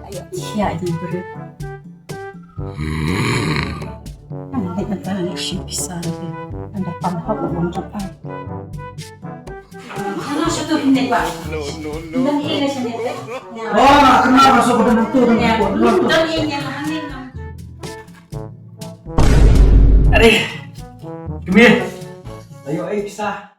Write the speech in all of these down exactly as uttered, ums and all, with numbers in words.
Ayo, sia di beri. Ang lek nang tang lek shi pisa lagi. Anda paham hok wong jumpa. Ano siya to hindi ba? Hindi na siya hindi. Oh, na kenal masuk ke dalam tu, dalam tu. Hindi niya hangin. Are, come here. Ayo, ay, pisa.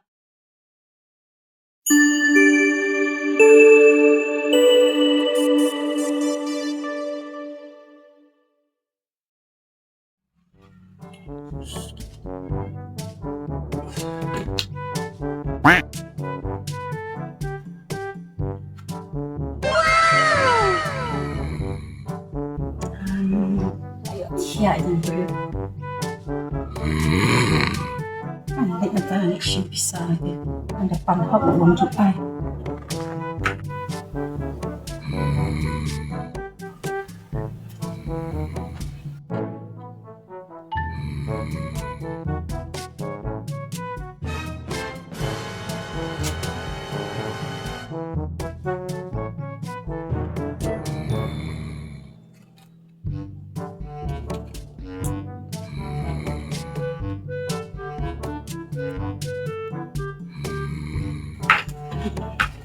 Ayo, sia di beri. Ang lek nang tang lek shi pisa lagi. Anda paham hok wong jumpa.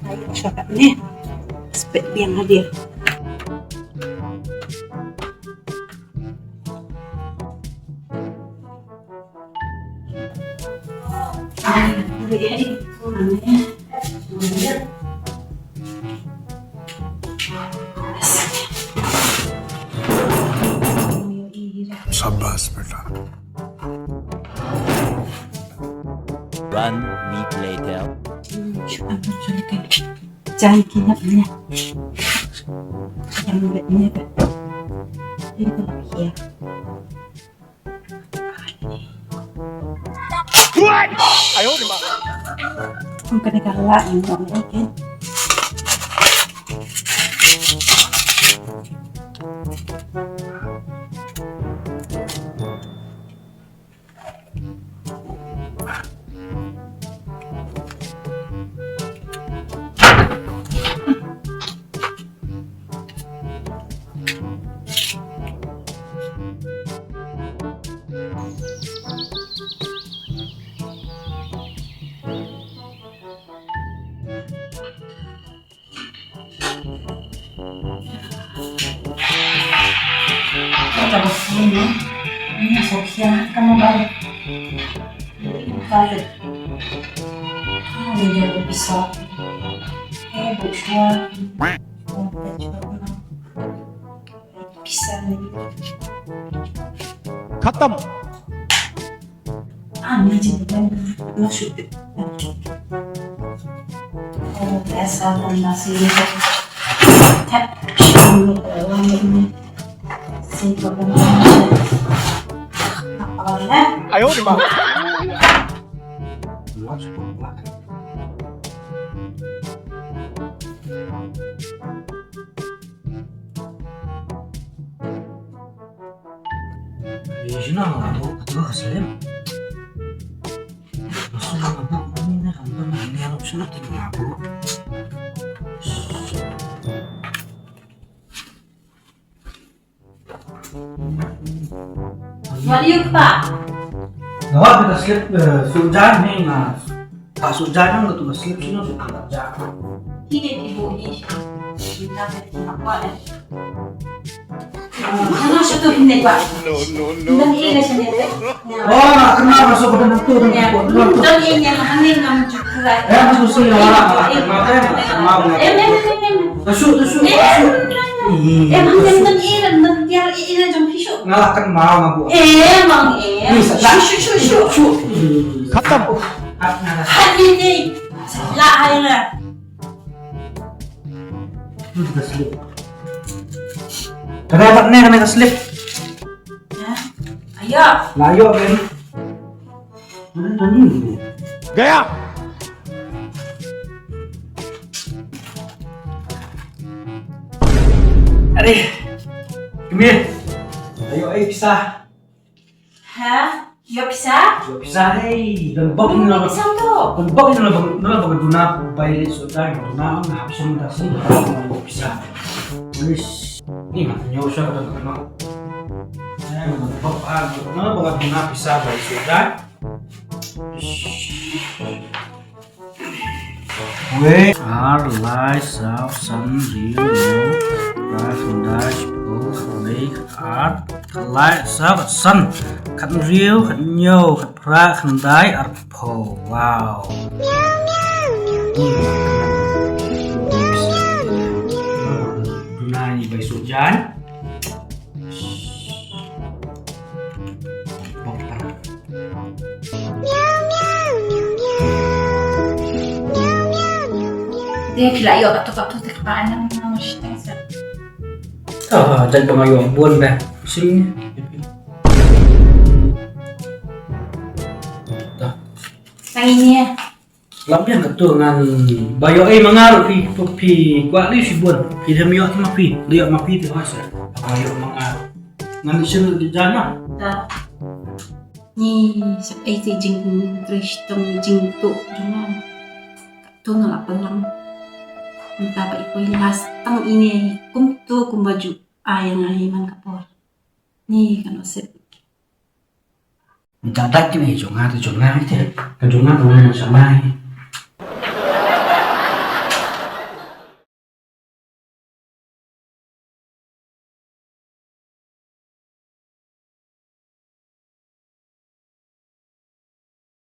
Ai, shortcut ni. Spek biang hadir. शाबाश बेटा। One week later. Jangan kena punya. Jangan punya. Ini dia. What? Ayo, di mana? Ang kanigalaan mo, okay? खत्म। Jina nga tu, tu Slim. Masuk nga tu, ini kan tu, ini yang sudah tinggal aku. Mari yuk, Pak. Nga wan bad ka slip, eh, suh jan hi nga. Ka suh jan nga tu ka slip sino suh ka jan. Hi de ki bu hi. Hi na ka ti ma kwa de. Ano siya to hindi ba? No, no, no. Hindi na siya hindi. Oh, na kenal masuk ka dalam tu, dalam tu. Hindi niya hangin ng jukuran. Eh, masuk sini orang. Kenal, kenal. Em, em, em, em. Masuk, masuk, masuk. Em, hangin ng ilan, ng tiar ilan jong pisok. Nga la kan mau nga bu. Em, ang em. Ni sa. Shu, shu, shu, shu. Khatam. Hat ni ni. La hai na. Ni ka slip. Kena apa ni, kena ka slip. Ya. Ayo. La ayo ni. Gaya. Are, come here. Ayo, eh, pisa. Ha? Ïoh pisa? Ïoh pisa, hei, don bok ïa nga. Pisa to. Don bok ïa nga, nga ba nga duna bai leit suidai, nga duna nga hap sum da sini. Ïoh pisa. Ni nga tanya usah kata kata. Nga ba nga duna pisa bai suidai. Wei, ar, lai, saw, san, hynriew, hynñiew, phra, khyndai, shiphew, khatlai, khatar, khatlai, saw, khatsan, khathynriew, khathynñiew, khathynphra, khatkhyndai, arphew. Wow. Duna ïa bai suidai. Te phi la ïoh katto katto te kpa nang nang shi tang sa. Ah, jait ba nga ïoh bun dah. Sing. Dah. Tang ini ya. Lam biang katto ngan ba ïoh ei ma nga ruh phi phi kwah lei shibun. Phi dang ïoh te ma phi. Dei ïoh ma phi te hoi sa. Ba ïoh ma nga ruh. Ngan ïa shen di jan ma. Ta. Ni sa ei te jingtrei shitom jingtuh jong nga. Katto nga la pynlang. Mynta ba i poi last tang ine kumto kumba ju ai ïa nga hi man ka por. Ni ka nusip. Mynta dak kine jong nga te jong nga te. Ka jong nga ka wan sha mai.